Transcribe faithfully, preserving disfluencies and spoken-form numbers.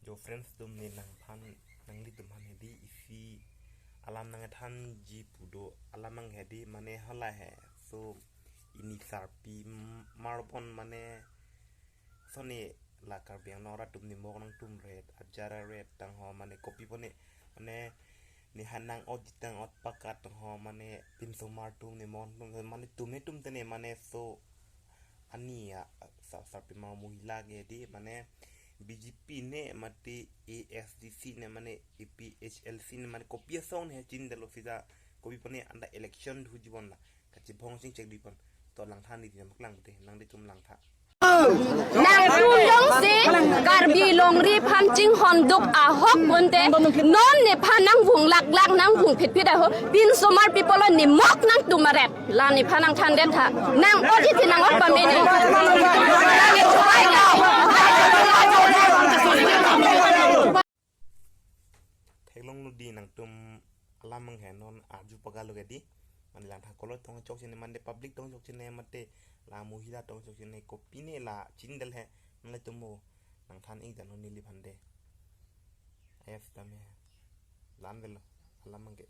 Jo friends atum, ne nangphan, nanglitum aphan hedi isi alam nangthanji pu do, alam abang hedi mane hala he. So, ini sarpi m-, marbon mane soni la Karbi Anglong arat atum ne mok nangtum ret, ajara ret tangho mane kopi pone, mane ne hanang ot jitang ot pakat tangho mane pinsomar atum ne mok nangtum mane tum ne tum tene mane so ani ya sa-, sarpi mar mohila ke di mane B J P ne mate A S D C ne mane A P H L C ne mane kopi asong ne chin dalo sida kopi pone anta election huji bon la kachibong sing cek di pon to langthan di maklang pute nangtum langtha. Nangtum jongsi Karbi longri aphan chinghon duk ahok pute non nephan nangvung laklak nangvung phitphit aho pinsomar people ne mok nangtum aret la nephan nangthan det tha nang ot isi nang ot pamene. Theklonglo di nangtum alam abang he non arju pagalo ke di. Mane langtha kolot tong chok sine mane public tong chok sine mate la mohila tong chok sine kopi ne la chin del he mane tumo nangthan ik dan neliphan de. Ayas tame lan velo alam abang ke.